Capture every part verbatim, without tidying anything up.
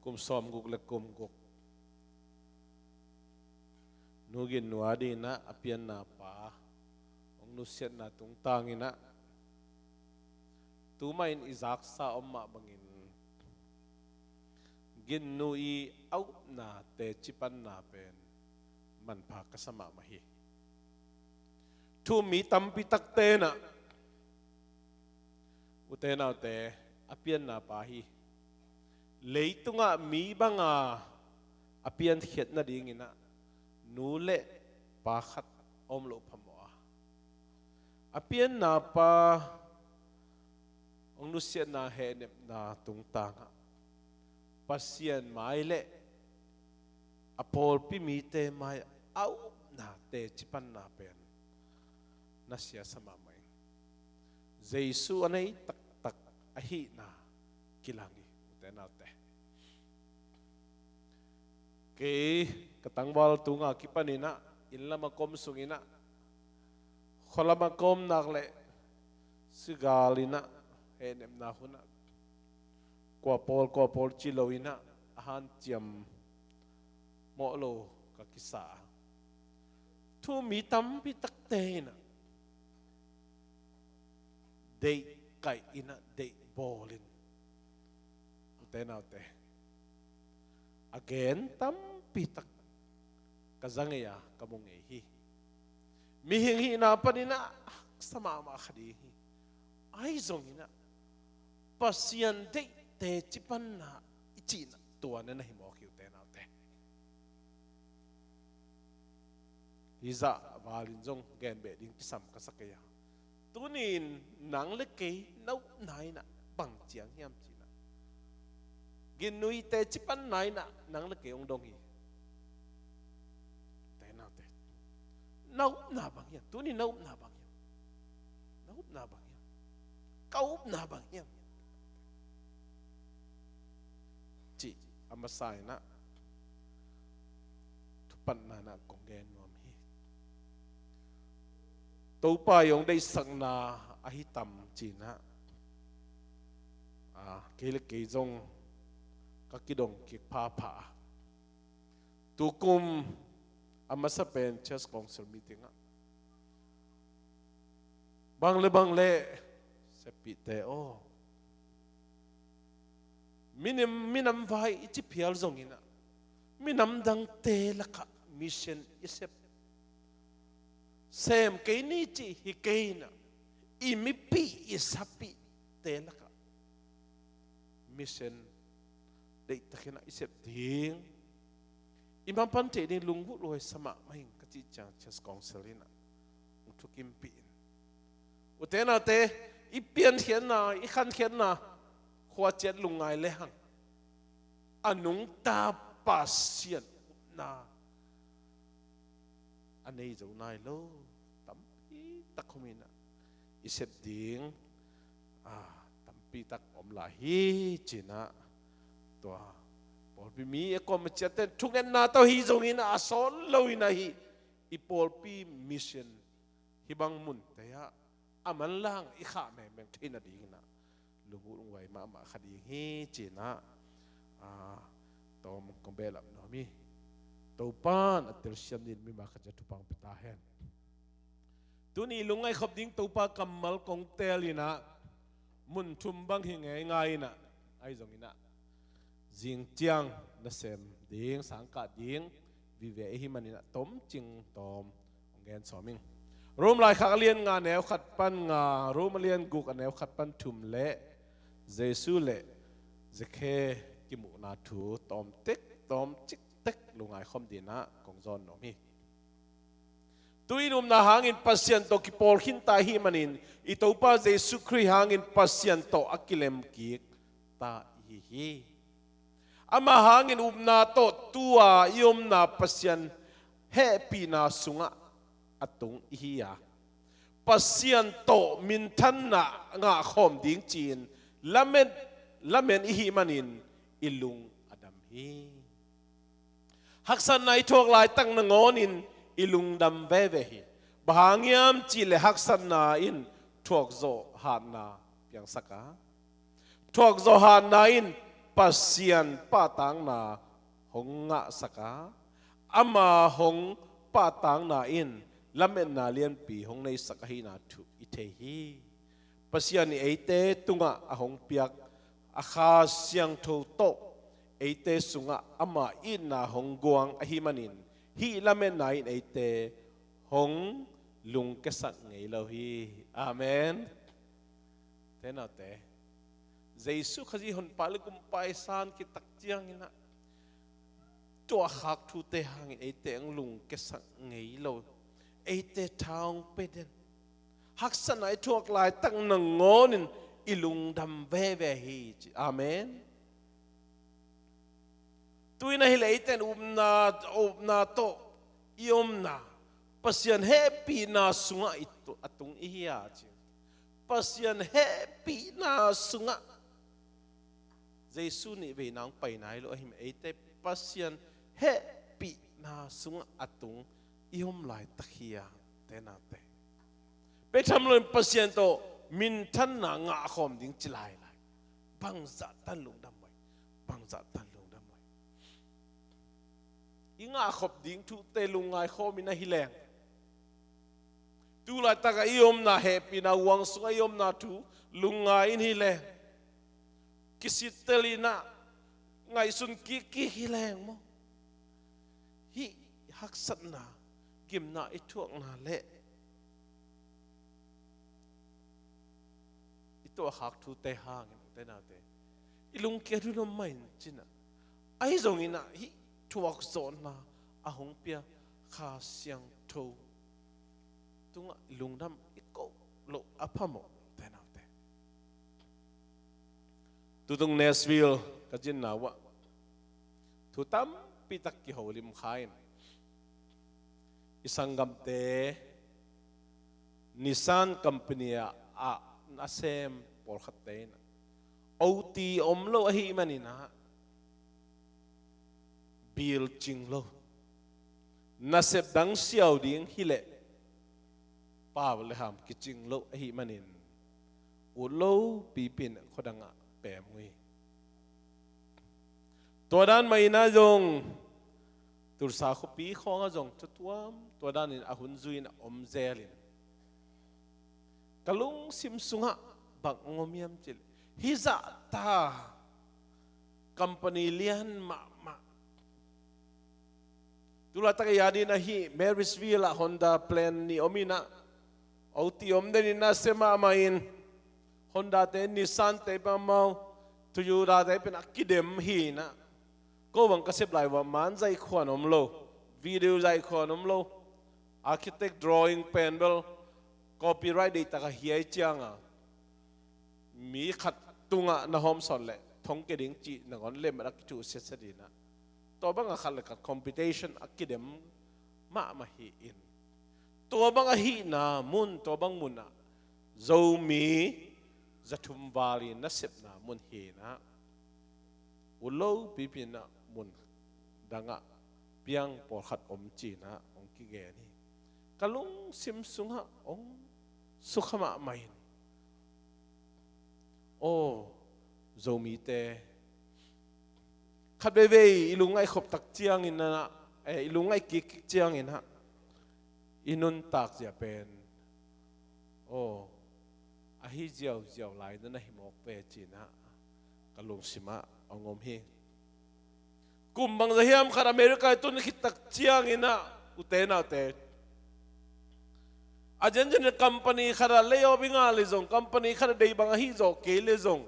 Kum sawmguk le kum guk, Nu Gin Nu a dingin ah a pianna pa hong nusiatna tungtangin ah, tu mah in i zaksa om mah bangin Gin Nu i a upna teci panna pen manpha ka sa mahmah hi. Thu-um mi tampi takte in ah, ute naute, a pianna pa hi. Leitungah mi banga a piankhiat nadingin ah nu le pa khat a om loh phamawh a, a pianna pa hong nusiatna hehnepna tungtangah Pasian mai le a pawlpi mite mai a upna teci panna pen na siasa mahmah ing. Jesu a nei taktak ahihna kilang hi, ute naute. Kei ka tangval tunga kipanin ah, inn lama ka om sungin ah, khua lama ka om nak leh sigal in ah, hehnepna hun ah, kua pawl kua pawl ci lo in ah, a hanciam mawh lo ka kisa a, thu-um mi tampi takte in ah deih kaih in ah, deih bawl in, ute naute, a gen tampi tak ka za ngei a, ka mu ngei hi. Mihing hihna panin ah haksa mahmah kha ding hi. Ahi zongin ah Pasian deih teci panna i cihna tua na hi mawk hi, ute naute. Hih zah valin zong gen beh ding kisam ka sa kei a, tuni-in nang le kei na upna in ah bang ciang hiam ci-in ah, Gin Nu i teci panna in ah nang le kei hong dong hi. Ute naute, na upna bang hiam? Tuni na upna bang hiam? Na upna bang hiam? Ka upna bang hiam? Cih a masa in ah thupatna in ah kong gen nuam hi. Topa i hong deihsakna ahi tam ci-in ah, a, kei le kei zong ka kidong kik phapha a, tukum a masa pen Church Council meeting ah, bang le bang le seppihte aw, minam, minam vai i ci phial zongin ah, minam dangte lakah mission i sep, sem kei ni cih hi kei in ah, i mipih i sapihte lakah mission deihtakin ah i sep ding, i mapan theih ding lunggulh huai sa mahmah ing ka cih ciang Church Council in ah hong thukimpih in, ute naute, i piankhiatna, i khankhiatna, khuaciat lungngai lehang, a nungta Pasian upna a nei zo nai lo tampi tak om in ah, i sep ding, a, tampi tak om lai hi ci-in ah, tua pawlpi mi a kuama ciatte in thungetna tawh hi zongin ah, a sawt lo in ah, hih i pawlpi mission hih bang munte ah a manlang i khah mengmeng theih nadingin ah lunggulh huai mahmah kha ding hi ci-in ah, a, tawm kong behlap nuam hi. Topa in a telsiam dingin mimal khat ciat thupha hong pia ta hen. Tuni lungngaih khop ding Topa kammal kong teel in ah, mun thum bang hi ngeingai in ah, ahi zongin ah zing ciang nasem ding, sangkah ding vive i hih manin ah tomcing tawm hong gen sawm ing. Rom laikhak a lian nga a neu khat pan nga, Rom a lian guk a neu khat pan thum le Jesu le Zakhe kimuhna thu tawm tek, tawm ciktek lungngaih khop dingin ah kong zawn nuam hi. Tu-in upna hangin Pasian tawh kipawl khinta i hih manin, i Topa Jesu Khrih hangin Pasian tawh a kilem kikta i hi hi. Amah hangin upna tawh tu-a i omna Pasian hehpihna sungah a tung i hi a, Pasian tawh minthanna ngahkhawm ding ci-in lamen, lamen i hih manin i lung a dam hi. Haksatna i thuak laitak nangawnin i lungdam veve hi. Bang hang hiam cihleh haksatna in thuakzawh hatna piangsak a, thuakzawh hatna in Pasian pahtakna hong ngahsak a, ama hong pahtakna in lametna lianpi hong neisak ahihna thu i thei hi. Pasian in eite tungah a hong piak a Kha Siangtho tawh eite sungah ama itna hong guang ahih manin hih lametna in eite hong lungkiasak ngei lo hi. Amen. Te naute, Jesu Khazih honpa le kumpa i san khit tak ciangin ah, tua khak thute hangin eite hong lungkiasak ngei lo, eite tha hong pia den, haksatna i thuak laitak nangawnin i lungdam veve hi ci. Amen. Tu-in ahih leh eite in upna, upna tawh i omna Pasian hehpihna sungah i tu-, a tung i hi a ci. Pasian hehpihna sungah, Jesu nih veina hong paina hi lo, ahih manin eite Pasian hehpihna sungah a tung i om laitak hi a, te naute. Bek tham loin Pasian tawh minthanna ngahkhawm ding ci lailai. Bangzah tan lungdam mai, bangzah tan lungdam mai. I ngahkhop ding thute lungngai khawmin ahi leng, tu laitakah i omna hehpihna huang sungah i omna thu lungngai in hi leng, kisittelin ah ngaihsun kikkik hi leng maw, hih haksatna, gimna i thuakna le i tuahkhak thute hangin, ute naute, i lungkia dun om mah in cin ah, ahi zongin ah hih thuakzawhna a hong pia Kha Siangtho tungah i lungdam i koh loh a phamawh, ute naute. Tutung Nashville ka zinna uh ah thu tampitak kiholim kha in, i sanggamte Nissan company ah, ah nasem pawlkhatte in ah, O T om lo ahih manin ah, bill cing lo, nasep dang siau ding hi leh pau le ham kicing lo ahih manin, ut lo pipi in khuadangah pem uh hi. Tua dan mah in ah zong, Tulsa khuapi khawngah zong thutuam tua danin a hun zui in a om zel in, ka lungsim sungah bang om hiam cih leh, hih zahta company lian mahmah, tu laitak a yadin ahi Marysville ah Honda plant nih om in ah, O T om den in ah, sia mahmah in, Honda te, Nissan te, pamau, Toyota te pen a kidem hi in ah, ko bang ka sep lai uh ah man zaih khuan om lo, video zaih khuan om lo, architect drawing pen bel copyright deihtak a hiai ciang a, mi khat tungah na hawmsawn leh thong kia ding cih nangawn lemah a kithuh siasia ding in ah, tua bang a khat le khat competition a kidem mahmah hi in, tua bang ahihna mun, tua bang mun ah Zomi zathum val in nasepna mun hi in ah, ut lo pipi in ah mun dangah piang pawlkhat om ci in ah hong kigen hi. Ka lungsim sungah hong sukha mahmah in, aw, Zomite, khat veivei i lungngaih khop tak ciangin ah, eh, i lungngaih kikkik ciangin ah, i nuntak zia pen, aw, ahi ziauziau lai na na hi mawk ve ci in ah, ka lungsim ah hong om hi. Kum bangzah hiam khat America i tun khit tak ciangin ah, ute naute, a zenzen in company khat ah layoff i ngah leh zong, company khat ah deih bang ahi zawh kei leh zong,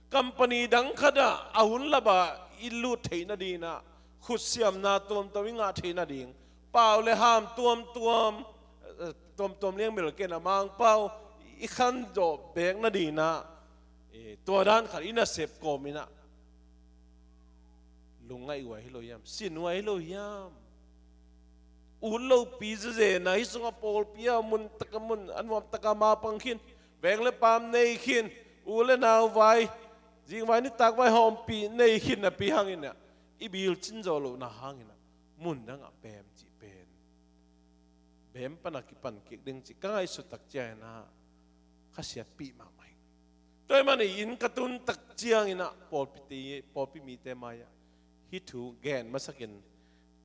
company dang khat ah a hun lap ah i lut theih nading in ah, khutsiamna tuamtuam i ngah theih nading, pau le ham tuamtuam, eh, tuamtuam liangmel ken a Mangpau i khan zawh bek nading in ah, eh, tua dan khat i nasep kawm in ah, lungngaih uh ahi lo hiam, sin uh ahi lo hiam? Ut lopi zezen a, hih sungah pawlpi ah mun tak ah, mun a nuam tak ah ma pang khin, veng le paam nei khin, u le nau vai, zingvai nitak vai hawmpih nei khin napi hangin ah, i bill cin zawh lohna hangin ah, mun dangah pem cih pen, bem pan a kipan kik ding cih ka ngaihsut tak ciangin ah, khasiatpih mahmah ing. Tua ahih manin inn ka tun tak ciangin ah pawlpite, pawlpi mite mai-ah hih thu gen masakin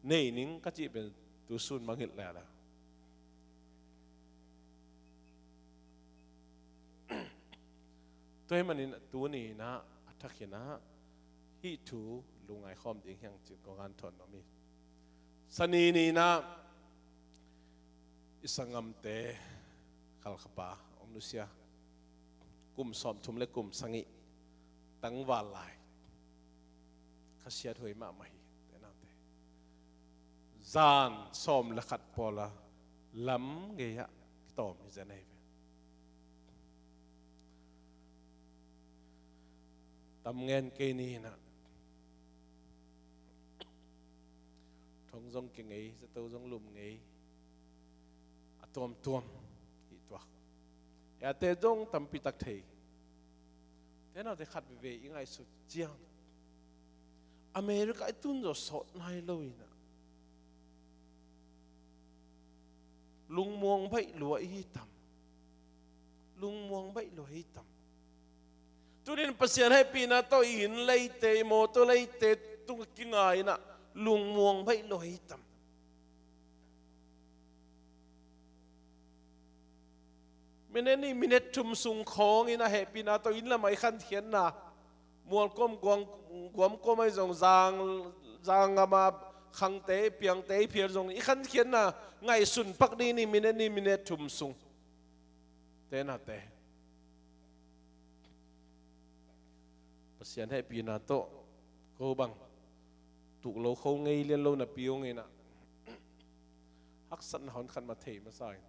nei ning ka cih pen tu sun mangngilh lel a. Tua ahih manin tuni-in ah a thakin ah hih thu lungngai khawm ding hi hang cih kong hanthawn nuam hi. Sani ni-in ah i sanggamte Khalkhapa hong nusia, kum sawmthum le kum sagih tangval lai, khasiathuai mahmah hi, te naute. Zan sawm le khat pawl a lam gei-ah kitawm hi zen ahi ve. Tam ngen kei ni-in ah, thong zong kia ngei, zato zong lum ngei, a tuamtuam hi tuak. Eite zong tampi tak thei. Te naute, khat veve i ngaihsut ciang America i tun zawh sawt nai lo-in ah lungmuang baih lua i hi tam. Lungmuang baih lua i hi tam. Tuni-in Pasian hehpihna tawh i inn leite, i mawtaw leite tung kinga-in ah lungmuang baih lua i hi tam. Minute nih, minute thum sung khawngin a hehpihna tawh inn lamah i khankhiatna, mual kawm, guam, guam kawm ahi zong, zang, zang gam a khangte, piangte i phial zong, i khankhiatna ngaihsun pak ding ni, minute nih, minute thum sung. Te naute, Pasian hehpihna tawh ko bang tuk lo kho ngei lian lo napi hong in ah, haksatna hon khat mah thei masa in,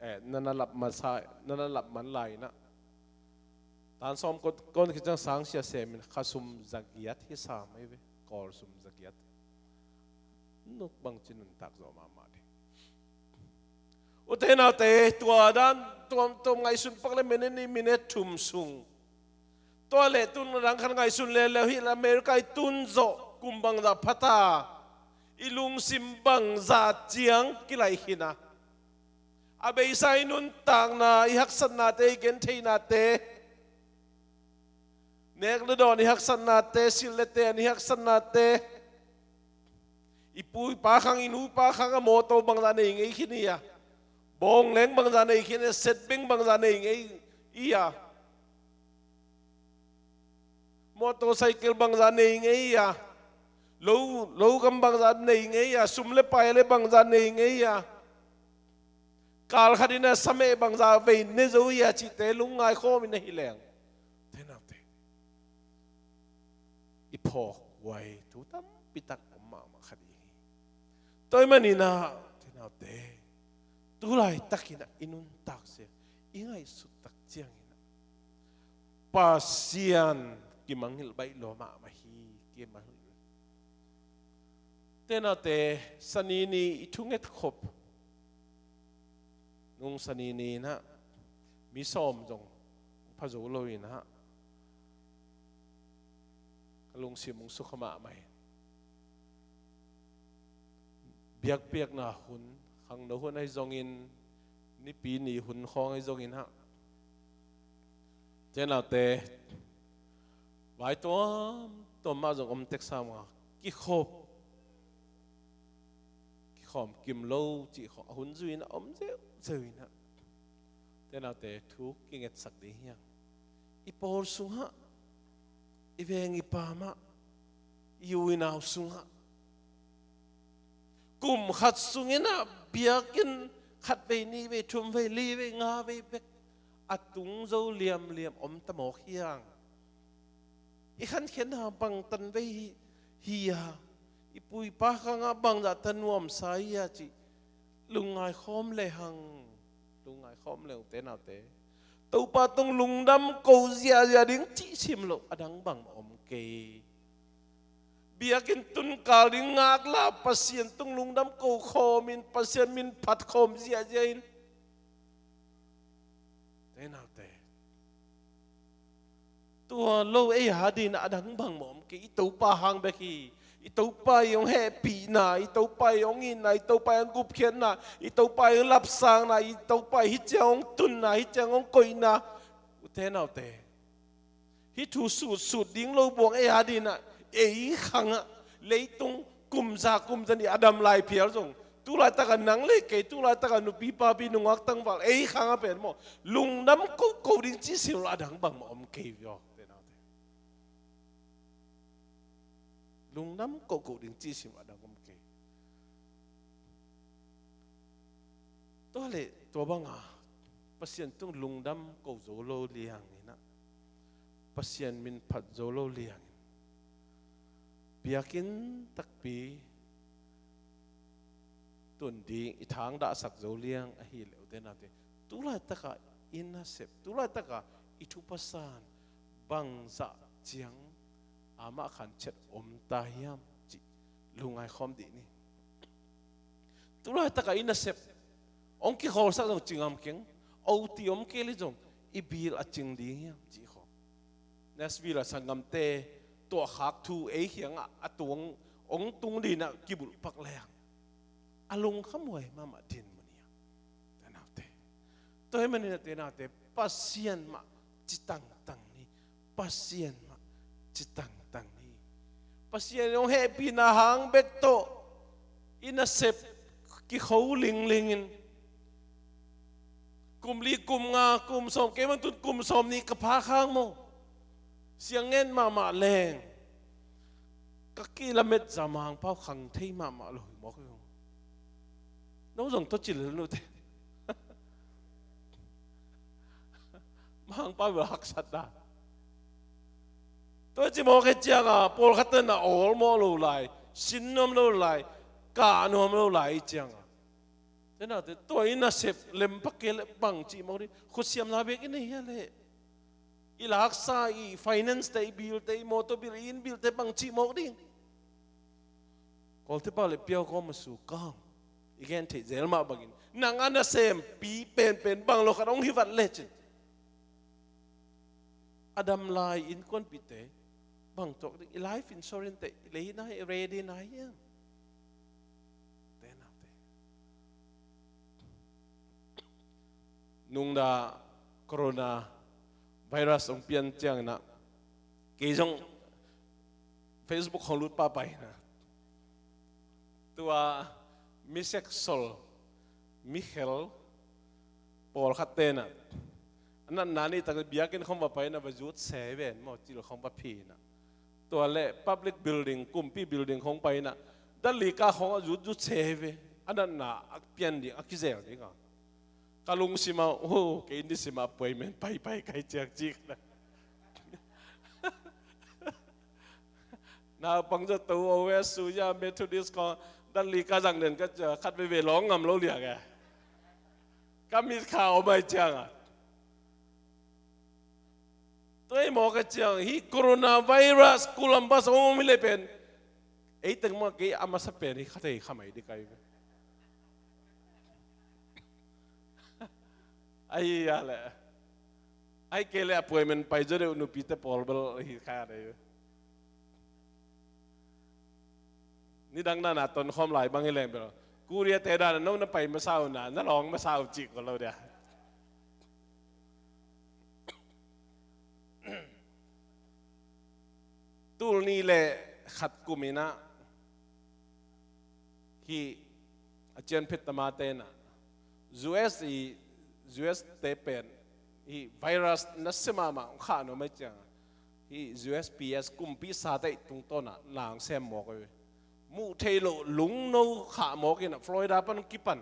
eh, na na lap masa, na na lap man lai-in ah, tan sawm kon, kon khit ciang sang sia semin kha sum zagiat hi sam ahi ve, kawl sum zagiat. Nuk bangci nuntak zawh mahmah ding. U te nau te, tua dan tuamtuam ngaihsun pak le, minute nih, minute thum sung. Tua leh tun a dang khat ngaihsun leuleu hi leh, America i tun zawh kum bangzah pha ta, i lungsim bangzah ciang kilaih khin a. A beisa i nuntakna, i haksatnate, i gentheihnate, nek le dawn i haksatnate, silh le ten i haksatnate, i pu i pa khang, i nu i pa khang a mawtaw bangzah nei ngei khin hi a, bawng leng bangzah nei khin hi a, setbeng bangzah nei ngei hi a, motorcycle bangzah nei ngei hi a, lo, lo gam bangzah nei ngei hi a, sum le pai le bangzah nei ngei hi a, kal khat in a sameh bangzah vei ne zo hi a cihte lungngai khawm in a hi leng, te nau te, i phawk huai thu tampi tak om mahmah kha ding hi. Tua ahih manin ah, te nau te, tu laitakin ah i nuntak ciang, i ngaihsut tak ciangin ah Pasian kimangngilh baih lua mahmah hi, kimangngilh. Te nau te, Sani ni i thunget khop, nung Sani ni in ah mi sawm zong pha zo lo in ah, ka lungsim hong sukha mahmah hi. Biakpiakna hun, khangno hun ahi zongin, Nipi ni hun khawng ahi zongin ah, te nau te, vai tuamtuam mah zong om tek sam a, kikhop, kikhawm kim lo cih khawng a hun zui in a om zeuhzeuh in ah, te nau te, thu kingetsak ding hi hang. I pawl sungah, i veng i pam ah, i u i nau sungah, kum khat sungin ah biakinn khat vei, nih vei, thum vei, li vei, nga vei bek a tung zo liamliam om ta mawk hi hang. I khankhiatna bangtan vei hi, hi a, i pu i pa khang ah bangzah ta nuamsa hi a cih lungngai khawm le hang, lungngai khawm le hang, te nau te. Topa tung lungdam ko ziahziah ding cih sim loh a dang bang om kei. Biakinn tun kal ding ngaklah Pasian tung lungdam ko khawm in, Pasian min phat khawm ziahziah in, te nau te. Tua lo ei a ding a dang bang mawh om kei. I Topa hang bek hi. I Topa i hong hehpihna, i Topa i hong itna, i Topa i hong gupkhiatna, i Topa i hong lapsangna, i Topa i hih ciang hong tunna, hih ciang hong koihna, u te nau te, Hih thu sutsut ding lo buang ei a dinah, ei khangah, leitung kum za kum za nih a dam lai phial zong, tu laitakah nang le kei, tu laitakah nupi papi nungak tangval ei khangah pen maw, lungdam kohkoh ding cih sim lo a dang bangmah om kei viaw. Lungdam kohkoh ding cih sim a dang om kei. Tua le tua banga Pasian tung lungdam ko zo lo lianginah, Pasian min phat zo lo liangin, biakinn takpi tun ding i thang dahsak zo liang ahi leh, ute naute, tu laitakah i nasep, tu laitakah i thupasan bangzah ciang amah khan chet om ta hiam cih lungngai khawm dih ni. Tu laitakah i nasep hong kikhawlsak zong ci ngam keng, oti om kei le zong i bil a cing ding hiam cih khawm. Nashville a sanggamte tuahkhak thu ei khiangah a tuang, hong tung dinah kibulhpak leng a lungkhamhuai mahmah dinmun hi a, te naute. Tua hi maninah te naute, Pasian mah ci tangtang ni. Pasian mah ci tangtang ni. Pasian hong hehpihna hang bek tawh i nasep kikho linglingin, kum li, kum nga, kum sawm, kei bang tun kum sawm nih ka phak hang maw, siang ngen mahmah leng ka kilamet zam hang pau khang thei mahmah lo hi mawk hi. No zong tua ci lel nute. Mang pau bel haksat da. Tua ci mawk hi cianga pawlkhat tena awl mawh lo lai, sin nuam lo lai, kah nuam lo lai i cianga, te naute, tua i nasep lem pah kei le bang cih mawk ding? Khutsiamna bek i nei hia le? I laksa, i finance te, i bill te, i motor bill, i inn bill te bang cih mawk ding? Kawlte pau le piau kawm a su kang. I gen theih zel mah bangin nang a nasempi penpen bang lo khat hong hi vat lecin, a dam lai innkuanpihte bang tuak ding? I life insurance te i lei nai, i ready nai hiam? Te naute. Nungda corona virus hong pian cianginah kei zong Facebook hong lut pahpah inah, tua mi seksol, mi khel pawlkhat tenah a natna nei tak biakinn khong va pai inah va zut se ven maw, cil khong va phi inah, tua le public building, kumpi building khong pai inah dan li ka khong a zut zut se ve. A natna a pian ding, a kizel ding a. Ka lungsim ah, oh, kei nisim ah appointment paipai kai ciak cik na. Naupang zato, O S, suya, Methodist ko, dan li ka zang den ka cia, khat veve lawng ngam lo liak e. Ka mit kha om ai ciang a. Tua i mawk a ciang, hih coronavirus, Columbus hong om hi le pen, ei teng mah kei a masa pen hi kha thei kha mai ding kai ve. Ai a le. Ai kei le appointment pai zaw deuh nupite pawl bel hi kha dei ve. Nidang na na tonkhawm lai bang hi leng bel, Korea te dan no na pai masa uh na, na lawng masa uh cih ko lo dia. Tul nih le khat kum inah hih a cian phet tama tenah U S i, U S te pen hih virus nasia mahmah hong khah nuam ai ciangah, hih U S P S kumpi sate tungtawnah na hong sem mawk hi ve. Muh theih loh lungno khah mawk inah Florida pan hong kipan.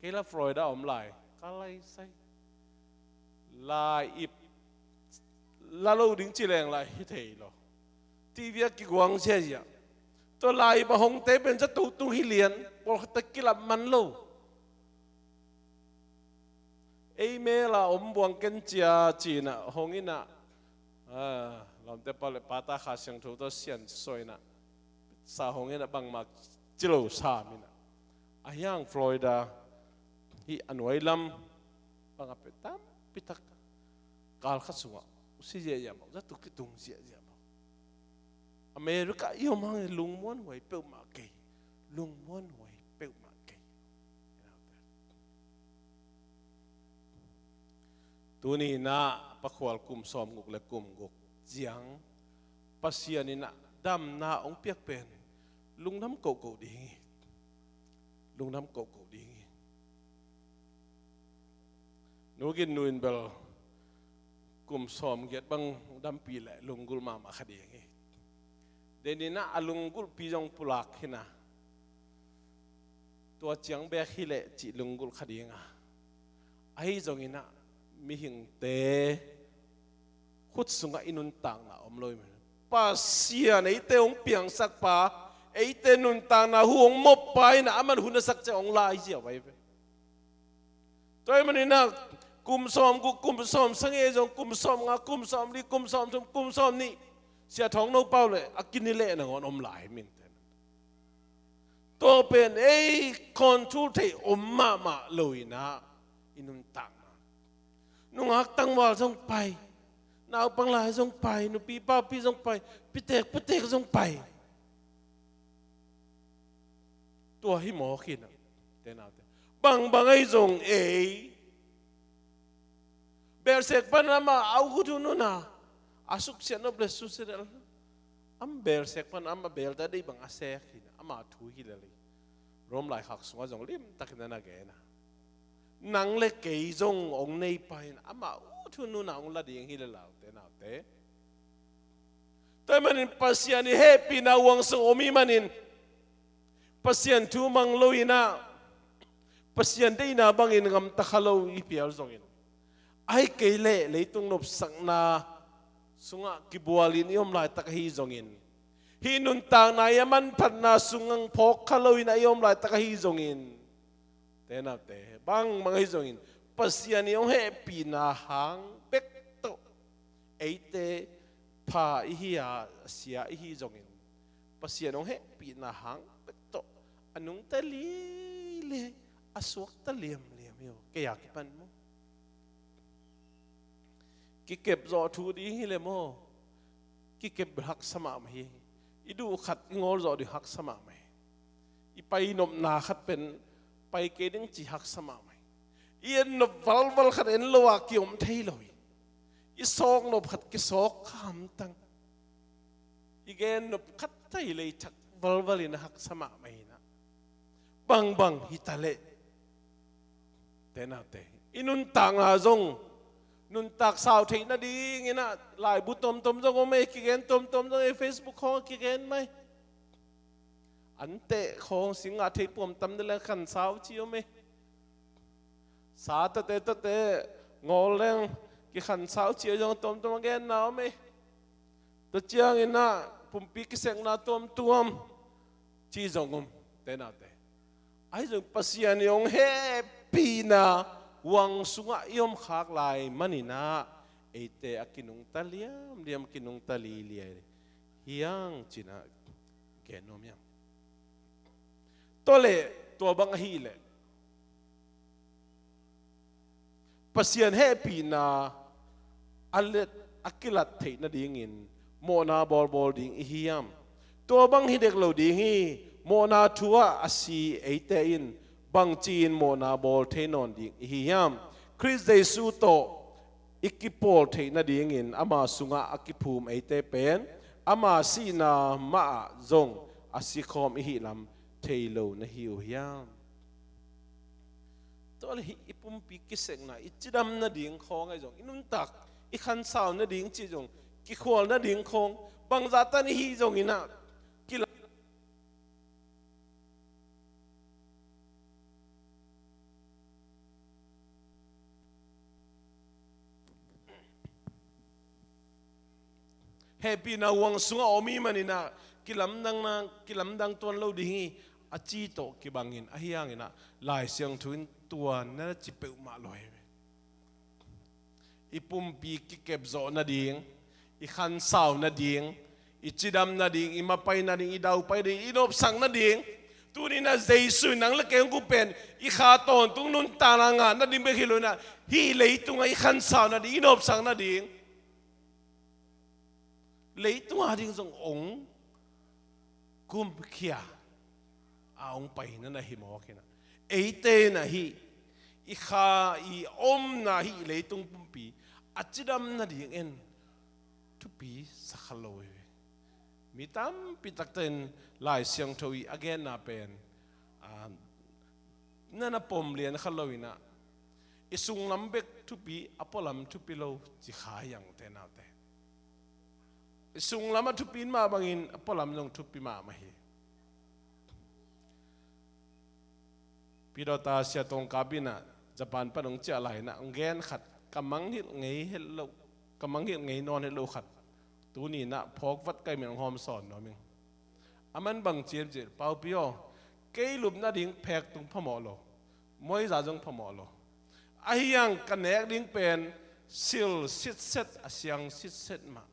Kei la Florida om lai ka lai sai. Lai-ip la lo ding ci leng lai hi thei lo. T V a kiguang ziazia. Tua lai-ip a hongte pen zato tung hi lian, pawlkhatte kilap man lo. Ei mel a om buang ken cia cinah hong inah, ah, lawmte pau le pata Kha Siangtho tawh siansuah inah sa hong inah bangmah ci lo sam inah. A hiang Florida hih a nuai lam bangah peuh tampitak kal khat sungah usi ziahziah mawk, zato kitung ziahziah mawk. America i om hang hi lungmuan huai peuhmah kei, lungmuan huai peuhmah kei. Tuni inah Pakhual kum sawmguk le kum guk ciang Pasian in ah damna hong piak pen lungdam kohkoh ding hi. Lungdam kohkoh ding hi. Nu Gin Nu in bel kum sawmgiat bang dampih leh lunggulh mahmah kha ding hi. Denin ah a lunggulhpi zong pulak hi na, tua ciang bek hi leh cih lunggulh kha ding a, ahi zongin ah mihingte khut sungah i nuntakna om lo hi. Pasian eite hong piangsak pa, eite nuntakna hu hong mop pa in ah aman hun a sak ciang hong la hi ziau ahi ve. Tua ahih manin ah kum sawmguk, kum sawmsagih zong, kum sawmnga, kum sawmli, kum sawmthum, kum sawmnih, Sia Thawng No Pau le a kini leh nangawn om lai hi minte. Tua pen ei control thei om mahmah lo in ah i nuntakna. Nungak tangval zong pai, naupang lai zong pai, nupi papi zong pai, pitek putek zong pai. Tua hi mawk hi na, te naute. Bangbang ahi zong ei, belsek pan amah a ut hun hun a, a suksiat nop le suksiat, am belsek pan amah belte a deih bang a sek hi na, amah thu hi lel hi. Rom laikhak sungah zong limtakin a na gen a, nang le kei zong hong nei pa in amah ut hun hun a hong la ding hi lel a, te naute. Tua ahih manin Pasian i hehpihna uang sung om i manin, Pasian thu mang lo in ah, Pasian deihna bangin gamta kha lo i pial zongin, ahih kei leh leitung nopsakna sungah kibualin i om laitak ahi zongin, hih nuntakna i a manphatna sung ang phawk kha lo in ah i om laitak ahi zongin, te naute, bangbang ahi zongin, Pasian i hong hehpihna hang bek tawh, eite pha i hi a, sia i hi zongin, Pasian hong hehpihna hang bek tawh a nungta liailiai, a suakta liamliam hi aw, kei a kipan maw. Kikep zawh thu ding hi le maw, kikep haksa mahmah hi. I duh khat i ngawl zawh ding haksa mahmah hi. I pai nopna khat pen pai kei ding ci haksa mahmah hi. I en nop valval khat en lo a kiom thei lo hi. I sawk nop khat kisawk kha hamtang. I gen nop khat thei lei thak valval in a haksa mahmah hi na. Bangbang hi ta leh, te naute, i nuntakna zong nuntak sau theih nadingin ah laibu tomtom zong om ei, kigen tomtom zong ei, Facebook khawng kigen mai. Anteh khawng sing ngah thei puam tam ding leng khan sau ci om ei. Sa tate tate ngawl leng kikhan sau ci a zong tomtom a genna om ei. Tua ciangin ah pumpi kisekna tuamtuam ci zong om, te naute. Ahi zong Pasian i hong hehpihna uang sungah i om khak lai manin ah eite a kinungta liamliam, kinungta liailiai hi hang ci-in ah gen nuam hi hang. Tua leh tua bang ahih leh Pasian hehpihna a let a kilat theih nadingin mawhna bawlbawl ding i hi hiam? Tua bang hi dek lo ding hi. Mawhna thu ah a si eite in bangci-in mawhna bawl thei nawn ding i hi hiam? Khrist Jesu tawh i kipawl theih nadingin ama sungah a kiphum eite pen ama sihna mah ah zong a sikhawm i hih lam thei lo na hi uh hiam? Tua leh hih i pumpi kisekna, i cidam nading khawng ahi zong, i nuntak, i khansau nading cih zong, kikhual nading khawng, bangzah tan i hih zongin ah, kila hehpihna uang sungah om i hih manin ah kilamdang na, kilamdang tuan lo ding hi, a ci tawh kibangin, ahi hangin ah Lai Siangtho in tua na ci peuhmah lo hi. I pumpi kikep zawh nading, i khansau nading, i cidam nading, i mapai nading, i daupai nading, i nopsak nading, tuni-in ah Jesu in nang le kei hong guh pen i kha tawntung nuntakna ngah nading bek hi lo-in ah, hih leitungah i khansau nading, i nopsak nading, leitung ading zong hong gumkhia a hong paina na hi mawk hi na. Eite in ah hih i kha, i omna hih leitung pumpi a cidam nading en, thupi sa kha lo hi. Mi tampi takte in Lai Siangtho i a genna pen, a, na na pom lian kha lo inah, i sunglam bek thupi, a pualam thupi lo ci kha hi ang te naute. I sunglam a thupi mah bangin a pualam zong thupi mahmah hi. Pidawta Sia Tawngkap inah Japan pan hong ciah lai inah hong gen khat, ka mangngilh ngei het lo, ka mangngilh ngei nawn het lo khat tuni inah phawk vat kai min hong hawm sawn nuam ing. A man bang ciam cih, Paupi aw, kei lupna ding phek tung phamawh lo, muaiza zong phamawh lo. Ahi hang ka nek ding pen sil sitset, a siang sitset mah.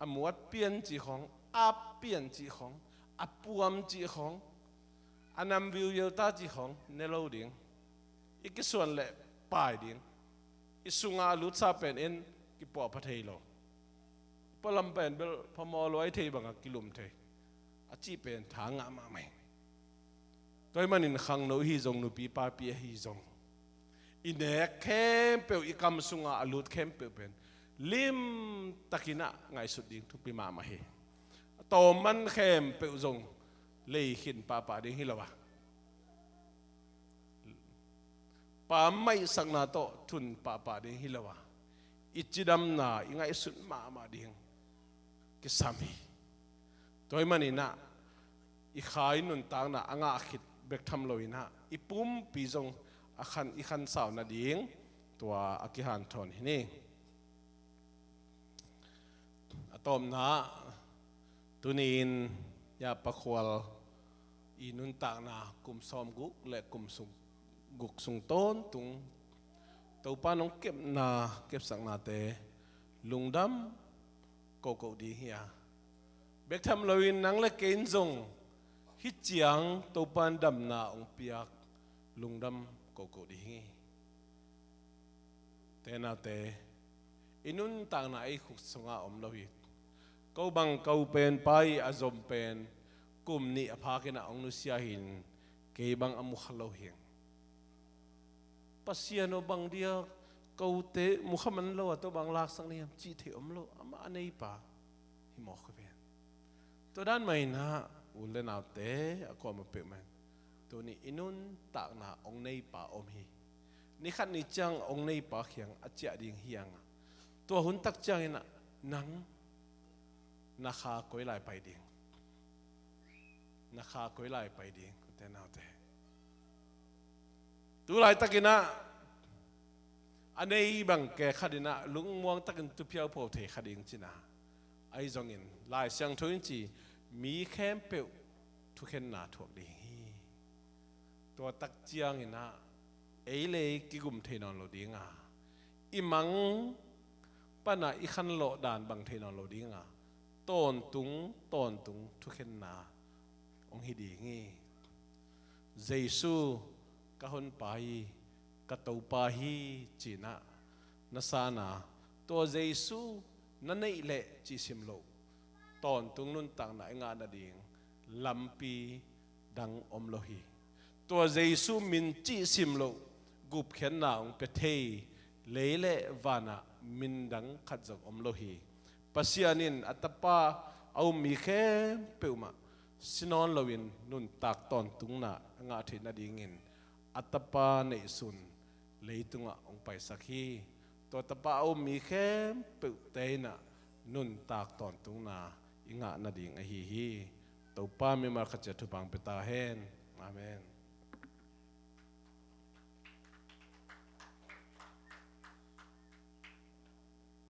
A muat pian cih khawng, ap pian cih khawng, a puam cih khawng, a nam viuviu ta cih khawng ne lo ding. I kisuan leh pai ding. I sungah a lutsa pen en kipuahpha thei lo. Pualam pen bel phamawh lo, ahi thei bangah kilum thei. A cih pen tha ngah mahmah hi. Tua ahih manin khangno ahi zong, nupi papi ahi zong, i nek khempeuh, i kam sungah a lut khempeuh pen limtakin ah ngaihsut ding thupi mahmah hi. A tawmman khempeuh zong lei khin pahpah ding hi lo a, pammaihsakna tawh thun pahpah ding hi lo a, i cidamna i ngaihsut mahmah ding kisam hi. Tua ahih manin ah i kha i nuntakna a ngah khit bek tham lo inah i pumpi zong a khan, i khansau nading tua a kihanthawn hi ni. A tawpna, tuni-in Yapa khual i nuntakna kum sawmguk le kum sung, guk sung tawntung Topa nong kepna, kepsaknate lungdam kohkoh ding hi a, bek tham loin nang le kei in zong hih ciang Topa in damna hong piak lungdam kohkoh ding hi. Te naute, i nuntakna ei khuk sungah om lo hi. Ko bang ko pen pa i a zom pen kum nih a phakin ah hong nusia hi-in kei bang a mu kha lo hi. Pasian aw, bang dia kote mu kha man lo a, tua bang laksak na hiam cih thei om lo, amah a neipa hi mawk hi ven. Tua dan mah in ah u le naute a kuamah peuhmah in tuni i nuntakna hong neipa om hi. Nikhat ni ciang hong neipa kiang a ciah ding hi hang a, tua hun tak ciangin ah nang na kha koi lai pai ding? Na kha koi lai pai ding, ute naute? Tu laitakin ah a nei bang kei khat in ah lungmuang takin tu phiaupho thei kha ding cihna ahi zongin Lai Siangtho in ci, mi khempeuh thukhenna thuak ding hi. Tua tak ciangin ah ei le ei kigum thei nawn lo ding a, i mang panah i khanlawh dan bang thei nawn lo ding a, tawntung tawntung thukhenna hong hi ding hi. Jesu ka honpa hi, ka Topa hi ci-in ah na san a, tua Jesu na neih leh cih sim loh tawntung nuntakna i ngah nading lampi dang om lo hi. Tua Jesu min cih sim loh gupkhiatna hong pia thei lei le vanah min dang khat zong om lo hi. Pasian in a Tapa a um mi khempeuh mah si nawn loin nuntak tawntungna a ngah theih nadingin a Tapa neihsun leitungah hong paisak hi. Tua Tapa a um mi khempeuhte in ah nuntak tawntungna i ngah nading ahi hi. Topa mimal khat ciat thupha hong pia ta hen. Amen.